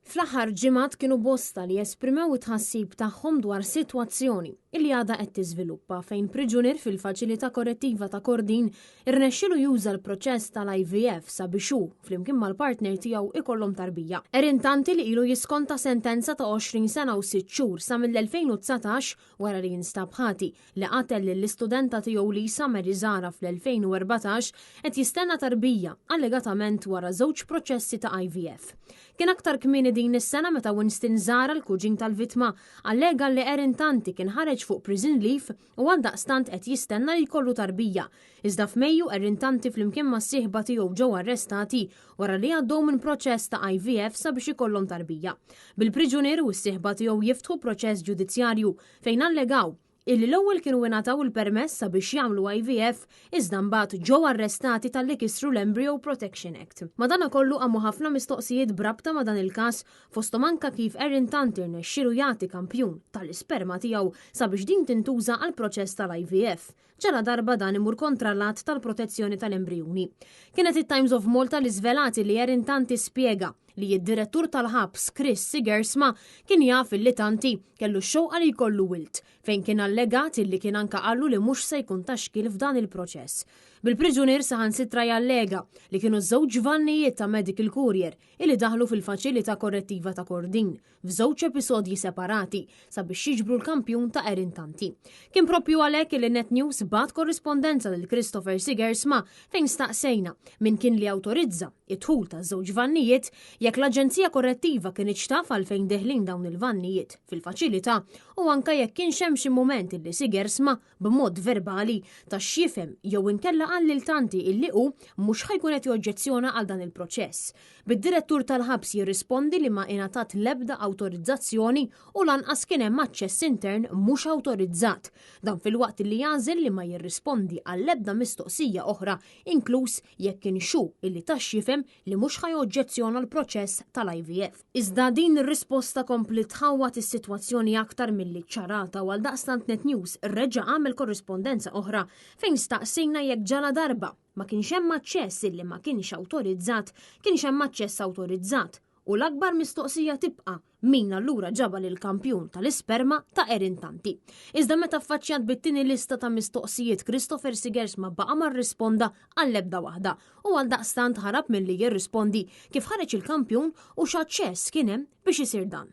Fl-aħħar ġimgħat kienu bosta li esprimew it-tħassib tagħhom dwar sitwazzjoni li għadha qed tiżviluppa fejn priġunier fil-Faċilità Korrettiva ta' Kordin irnexxielu juża l-proċess tal-IVF sabiex hu, flimkien mal-partner tiegħu ikollhom tarbija. Erin Tanti li ilu jiskonta sentenza ta' 20 sena u sitt xhur sa mill-2019 wara li jinstab ħati li qatel lill-istudenta tiegħu Lisa Mary Zahra fl-2014 qed jistenna tarbija allegatament wara żewġ proċessi ta' IVF. Kien aktar kmieni din is-sena meta Winston Zahra l-kuġin tal-vittma allega li Erin Tanti kien ħareġ fuq prison leave u għaldaqstant qed jistenna li jkollu tarbija. Iżda f'Mejju Erin Tanti flimkien mas-sieħba tiegħu ġew arrestati wara li għaddew minn proċess ta' IVF sabiex ikollhom tarbija. Bil-priġunier u s-sieħba tiegħu jiftħu proċess ġudizzjarju fejn allegaw illi l-ewwel kienu ingħataw il-permess sabiex jagħmlu IVF iżda mbagħad ġew arrestati talli kisru l-Embryo Protection Act. Madanakollu qamu ħafna mistoqsijiet b'rabta ma' dan il-każ fosthom anka kif Erin Tanti rnexxielu jagħti kampjun tal-isperma tiegħu sabiex din tintuża għall-proċess tal-IVF ġaladarba dan imur kontra l-Att tal-Protezzjoni tal-Embrijuni. Kienet it-Times of Malta li żvelat li Erin Tanti spjega li d-direttur tal-ħabs Chris Sigersma kien jaf illi Tanti kellu x-xewqa li jkollu wild, fejn kien allegat illi kien anka qallu li mhux se jkun ta' xkiel f'dan il-proċess. Bil-priġunier saħansitra jallega li kienu żewġ vannijiet ta' medical courier illi daħlu fil-faċilità korrettiva ta' Kordin f'żewġ episodji separati sabiex jiġbru l-kampjun ta' Erin Tanti. Kien proprju għalhekk li Net News bagħat korrispondenza lil Christopher Sigersma fejn staqsejna min kien li awtorizza id-dħul ta' żewġ vannijiet jekk l-Aġenzija Korrettiva kinitx taf għalfejn deħlin dawn il-vannijiet fil-faċilità u anke jekk kienx hemm xi mument illi Sigersma b'mod verbali ta x'jifhem jew inkella qal lil Tanti illi hu mhux ħa jkun qed joġġezzjona għal dan il-proċess. Bid-direttur tal-ħabs jirrispondi li ma ingħatat l-ebda awtorizzazzjoni u lanqas kien hemm aċċess intern mhux awtorizzat. Dan filwaqt li jagħżel li ma jirrispondi għall-ebda mistoqsija oħra inkluż jekk kienx hu illi ta x'jifhem li mhux ħa joġġezzjona l-proċess tal-IVF. Iżda din ir-risposta kompliet tħawwad is-sitwazzjoni aktar milli ċċarata u għaldaqstant Net News reġa' għamel korrispondenza oħra fejn staqsejna jekk ġaladarba ma kienx hemm aċċess illi ma kienx awtorizzat, kienx hemm aċċess awtorizzat u l-akbar mistoqsija tibqa' min allura ġabal il-kampjun tal-isperma ta' Erin Tanti. Iżda meta affaċċjat bit-tieni lista ta' mistoqsijiet Christopher Sigersma baqa' ma rrisponda għall-ebda waħda u għaldaqstant ħarab milli jirrispondi kif ħareġ il-kampjun u x'aċċess kien hemm biex isir dan.